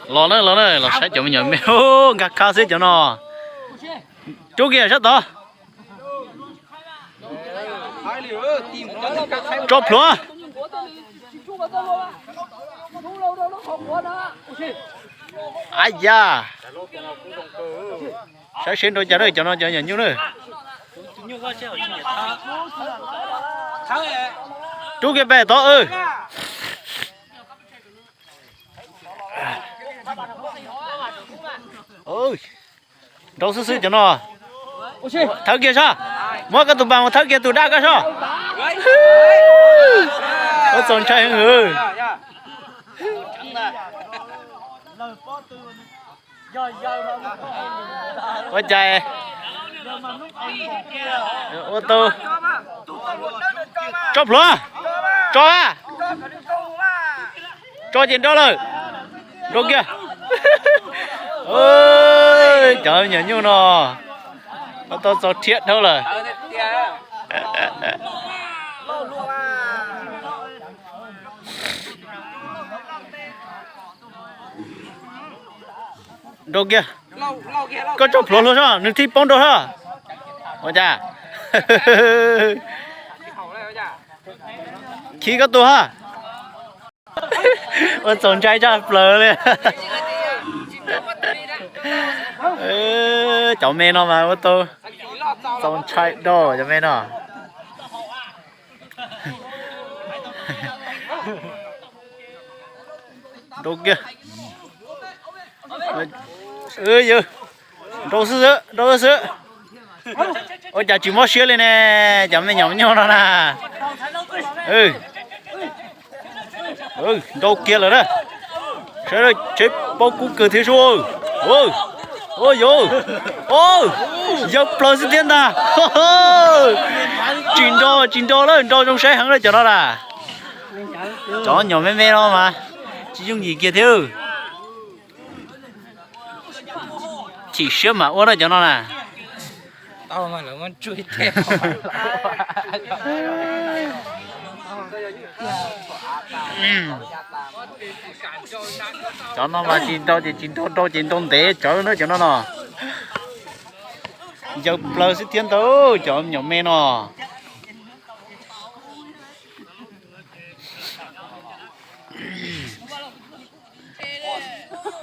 Los na, los na, los saib cov me nyuam me, nkag kha xwb cov no. Rub kiag sab tod. Tso plhuav. Ab ya. Saib seb nrau cas na, cov no cov nyuam nyuj na. Rub kiag pem tod. Nrau xwb xwb cov no. Thawb kiag sab. Muab koj tus npas mus thawb kiag tus daj koj sab. Ua txaus ntshai heev. Ua cas ua tau. Tso plhuav. Tso a. Tso ces nrau lawm. Nrau kiag. Cov nyuam nyuj no ua tau txaus rhiab dhau lawm. Nrau kiag. Koj tso plhuav hluas soj, nws thiaj poob nrau soj. Ua cas? Khi koj tus ha. Ua txaus ntshai tshaj plaws li. Cov me no mas ua tau txaus ntshai dhau cov me no. Nrau kiag. Yawg, nrau xwb xwb, nrau xwb xwb. Ua cas tsis mob siab li ne, cov me nyuam me nyuj no na. Nrau kiag lawm na. Saib, tsheb paub kub kawg thiab sub. Yawg, yawg plaws xwb thiab ntag. Tsis nrau, tsis nrau lawm, nrau zoo saib heev lawm cov no na. Cov nyuam me me no mas tsis yooj yim kiag thiab. Chim siab mam ua na cov no na. Cov no mas tsis nrau ces tsis nrau, nrau ces nrau ntev tsawv na cov no no. Yawg plaws xwb thiab ntag cov nyuam me no.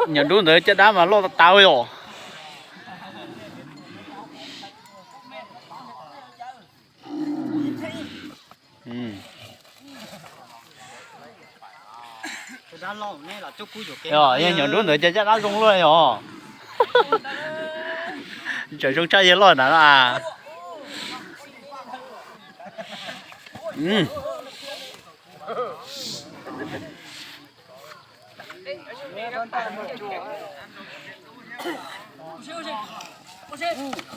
Nyuam dub ntawd caj dab mas loj tas tas yom. Yog nyuam dub ntawd cas caj dab zoo luaj yom. Tseem zoo tshaj yawg loj ntawd no a.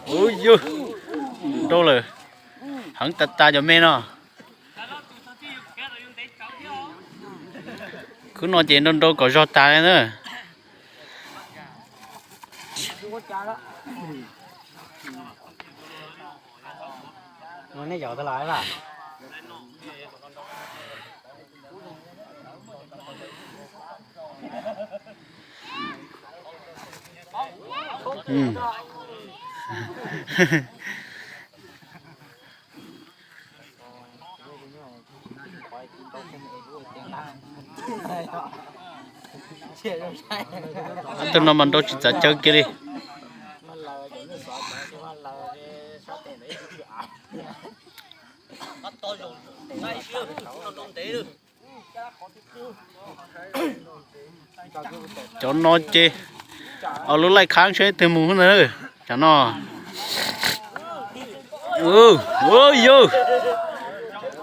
Ub yug, nrau lawm. Heev tas tas cov me no. Khub no ces nrau nrau kom zog tas li na. Tus no mas nrau tsis txav caw kiag li. Cov no ces, os, lub laij khab seb twg mus na. Cov no, yog,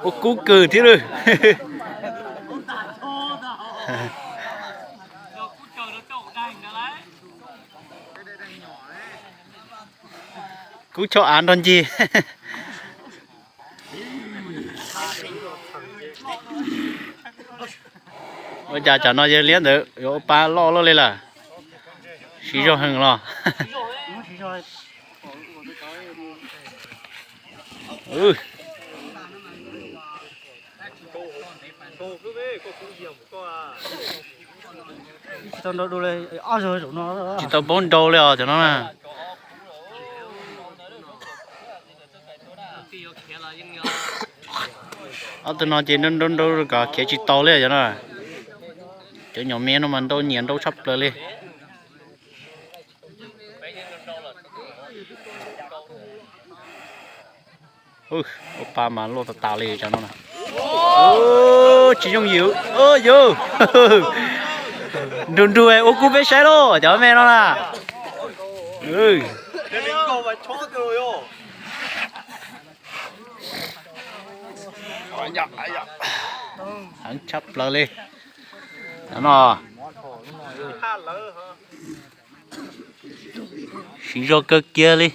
ua kub kawg thiab lawm. Kub choj av nrog ncig. Ua cas cov no yawg liab ntawd yuav ua pa loj loj li lawm? Siv zog heev los. Tsis tau paub nrau li os cov no na. Ob tug no ces nrau nrau nrau kom khiav tsis tau li cov no. Cov nyuam me no mas nrau nyiam nrau tshaj plaws li. Ua pa mas loj tas tas li cov no na. Tsis yooj yim. Yus, nrug nrug ua kub peb saib lauj cov me no na. Heev tshaj plaws li. Cov no siv zog kawg kiag li.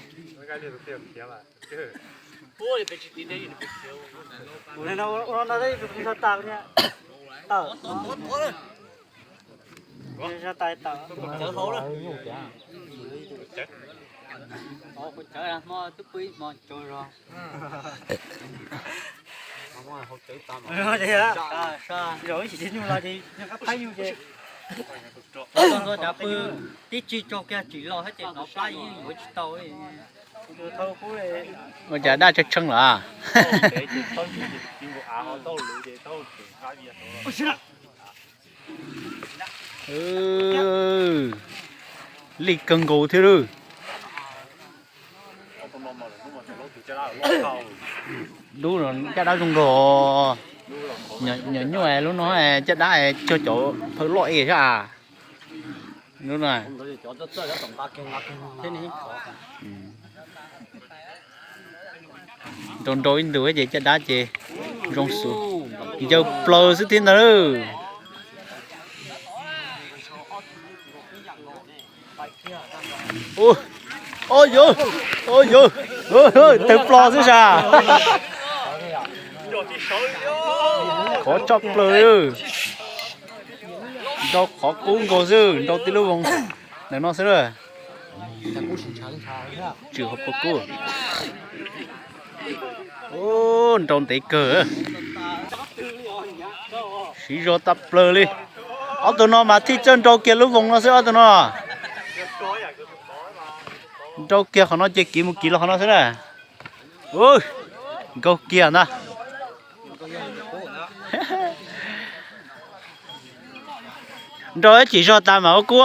Tib tsis tso kiag tsis los thiab ces nov plab yeej yuav tsis tau. Ua cas daj tsheej tsheej lawm? Lij kawg nkaus thiab lawm. Dub no caj dab zoo nraug. Nyuam nyuaj lub no caj dab cuag cov phaw loj es sab. Lub no nrau nrau ib ntus ces caj dab ces zoo xwb, ncaws plaws xwb thiab ntag. Tawg plo xwb sas. Qhov tshaj plaws. Nrau qhov kub nkaus xwb, nrau tib lub voos ntawm no xwb. Tsis hauv paus kub. Nrau ntev kawg. Siv zog tag plaws li. Ob tug no mas thiaj txawj nrau kiag lub voos no xwb ob tug no. Nrau kiag qhov no ces kiv mus kiv los qhov no xwb na. Nkaug kiag ntag. Nrau ib chim zog tas mas ua kub.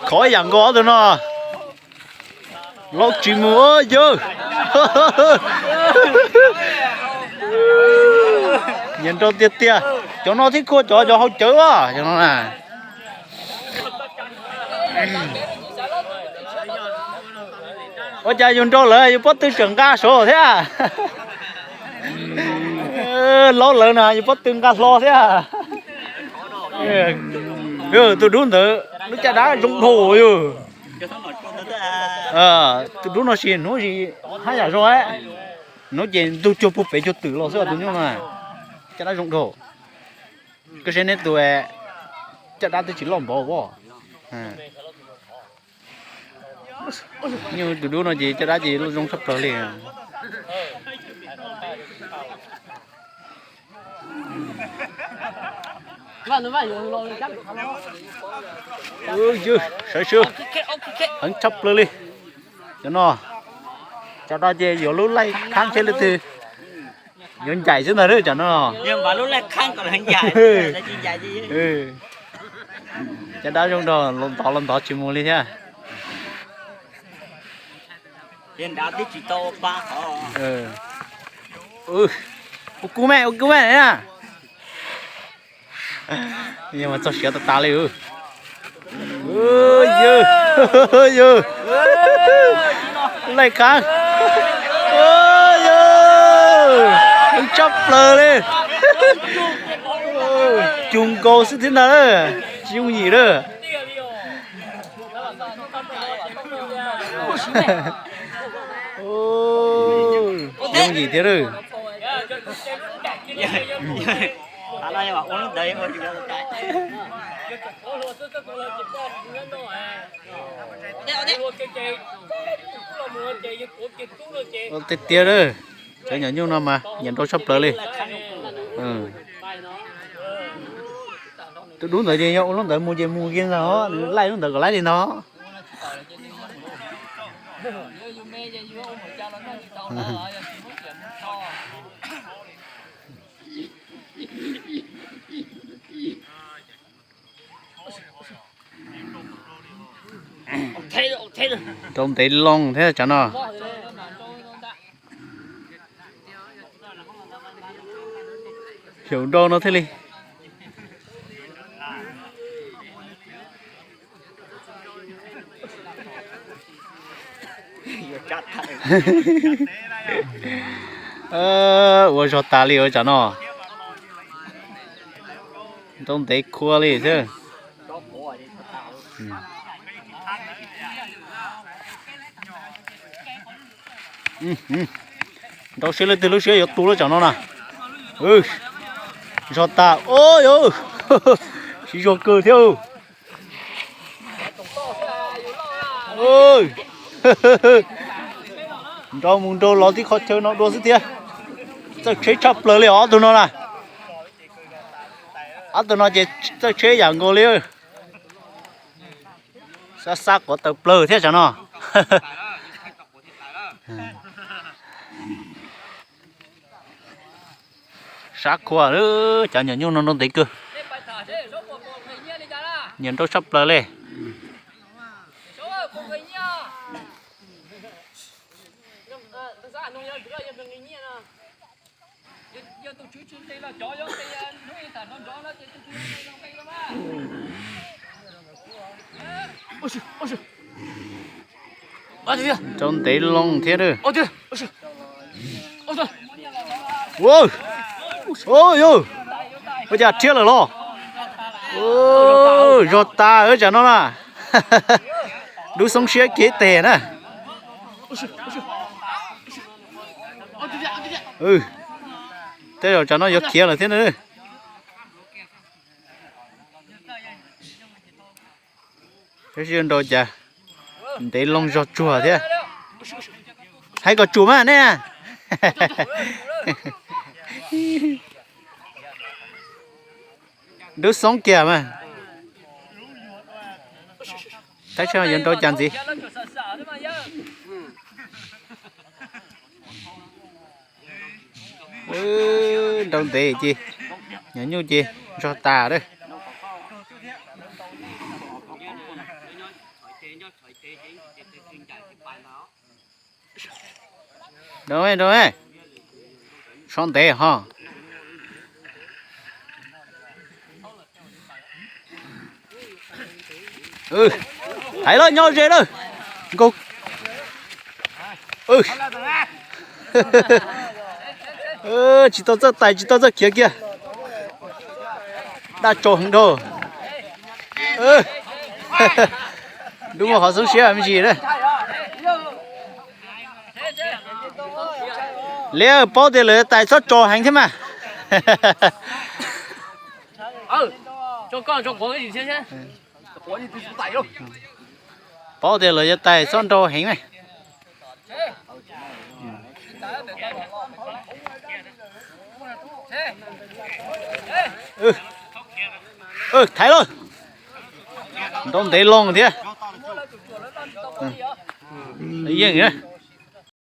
Khov yam nkaus ob tug no. Laub tsis mus yawg. Nyiam nrau tiag tiag. Cov no thiab khuaj cov cov hau cawv cov no na. Ua cas yus nrau lawm yus pob tw tseem nqa saud thiab. Laub lawm na yus pob tw nqa hlo thiab. Tus dub ntawd lub caj dab zoo dhau yus. Tus dub no sis hnub sis haj yam zoo, hnub ces ntug cuag puag pem cuag twm los xwb tus nyuj no. Caj dab zoo dhau. Koj saib neb tus caj dab twb tsis loj npaum as. Nyuj tus dub no ces caj dab ces zoo tshaj plaws li. Yawg, sawv sawv, heev tshaj plaws li. Cov no, cov no ces yuav lub laij khaab thiab lub twg yuav ncaim xwb ntag cov no. Caj dab zoo nraug los ntov los ntov tsis mus li thiab. Ua kub me, ua kub me na. Yog mas txog siav tas tas li. Yawg, yawg, laij khaab, yawg, tshaj plaws li. Cug nkaus xwb thiab ntag, tsis yooj yim lawm. Yooj yim thiab lawm. Tiag tiag lawm, cov nyuam nyuj no mas nyiam nrau tshaj plaws li. Tus dub ntawd ces yog ua lub ntawd mus ces mus kiag ntag, nws laij lub ntawd kom laib li ntag. Nrau ntev loo thiab tsam no. Xyaum nrau no thiaj li. Ua zog tas li ua tsam no. Nrau ntev khua li thiab. Nrau siab leej twg lub siab yuav tu lawm tsam no na. Zog tas, o, siv zog kawg thiab. Nrau mus nrau los tib qhov chaw no dua xwb thiab. Txawj tsheb tshaj plaws li ob tug no na. Ob tug no ces txawj tsheb yam nkaus li. Xab xab quav taws plawg thiab tsam no. Sab khua, cov nyuam nyuj no nrau ntev kawg. Nyiam nrau tshaj plaws li. Nrau ntev loo thiab. Ua cas rhiab lawm los? Zog tas tsam no na. Dub xoob siab kiag tes na. Tej zaum tsam no yuav khiav lawm thiab na. Tab sis nrau cas ntev loo zog tsuag thiab. Hais kom tsum mas nej. Dub xoob kiag mas. Tab sis yuav nrau cas ntxiv. Nrau ntev ces nyuam nyuj ces zog tas lawm. Nrau, nrau, so ntev ho. Thaiv lawm, nyob ze lawm. Nkaus. Tsis tau txawj tais, tsis tau txawj khiav kiag. Daj tsau heev dhau. Dub muaj qhov xoob siab me ntsis na. Liab, paub tias lawv tais txhob tso heev thiab mas. Paub tias lawv yuav tais txhob nrau heev na. Thaiv lauj. Nrau ntev loo thiab. Yeej.